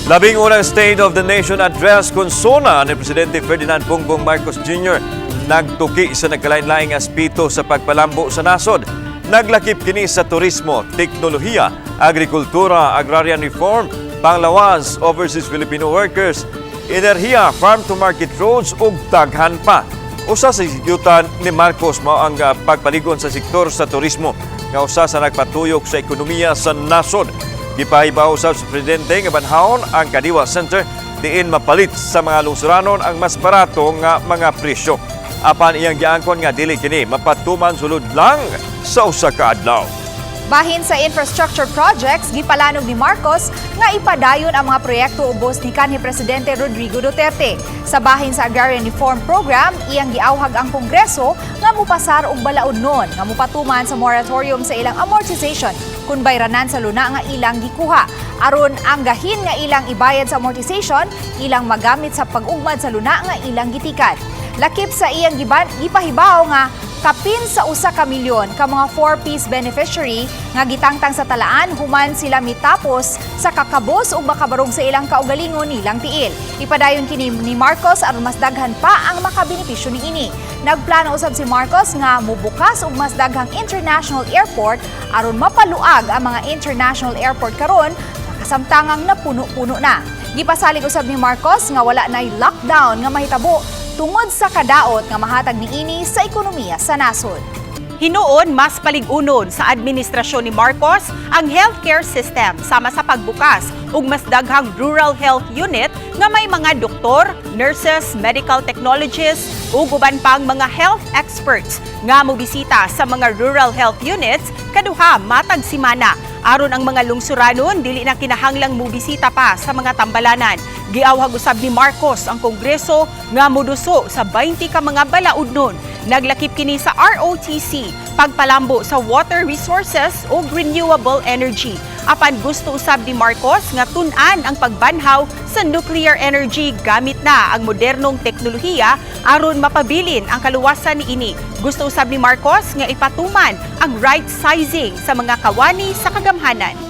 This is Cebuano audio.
Labing unang State of the Nation Address kon SONA ni Presidente Ferdinand Bongbong Marcos Jr. nagtuki sa nagkalain-laing aspeto sa pagpalambo sa nasod. Naglakip kini sa turismo, teknolohiya, agrikultura, agrarian reform, panglawas, overseas Filipino workers, enerhiya, farm-to-market roads ug daghan pa. Usa sa gigyutan ni Marcos mao ang pagpaligon sa sektor sa turismo nga usa sa nagpatuyok sa ekonomiya sa nasod. Gipahibaw usab sa presidente nga banhawon ang Kadiwa Center diin mapalit sa mga lungsuranon ang mas barato nga mga presyo. Apan iyang giangkon nga dili kini mapatuman sulod lang sa usa ka adlaw. Bahin sa infrastructure projects, gipalanog ni Marcos nga ipadayon ang mga proyekto ubos ni kanhi Presidente Rodrigo Duterte. Sa bahin sa Agrarian Reform Program, iyang giawhag ang Kongreso nga mupasar og balaodnon nga mupatuman sa moratorium sa ilang amortization kung bayranan sa luna nga ilang gikuha. Aron ang gahin nga ilang ibayad sa amortization, ilang magamit sa pag-ugmad sa luna nga ilang gitikan. Lakip sa iyang gipahibaw nga kapin sa 1 ka milyon ka mga 4Ps beneficiary nga gitangtang sa talaan human sila mitapos sa kakabos ug makabarog sa ilang kaugalingon nilang tiil. Ipadayon kini ni Marcos aron mas daghan pa ang makabenepisyo niini. Nagplano usab si Marcos nga mubukas og mas daghang international airport aron mapaluag ang mga international airport karon nga kasamtangang napuno-puno na. Gipasalig usab ni Marcos nga wala na'y lockdown nga mahitabo tungod sa kadaot nga mahatag niini sa ekonomiya sa nasod. Hinuon mas palig-unon sa administrasyon ni Marcos ang healthcare system sama sa pagbukas og mas daghang rural health unit nga may mga doktor, nurses, medical technologists ug uban pang mga health experts nga mobisita sa mga rural health units kaduha matag simana aron ang mga lungsuranon dili na kinahanglang mobisita pa sa mga tambalanan. Giawhag usab ni Marcos ang Kongreso nga moduso sa 20 ka mga balaodnon. Naglakip kini sa ROTC, pagpalambo sa water resources ug renewable energy. Apan gusto usab ni Marcos nga tun-an ang pagbanhaw sa nuclear energy gamit na ang modernong teknolohiya aron mapabilin ang kaluwasan niini. Gusto usab ni Marcos nga ipatuman ang right sizing sa mga kawani sa kagamhanan.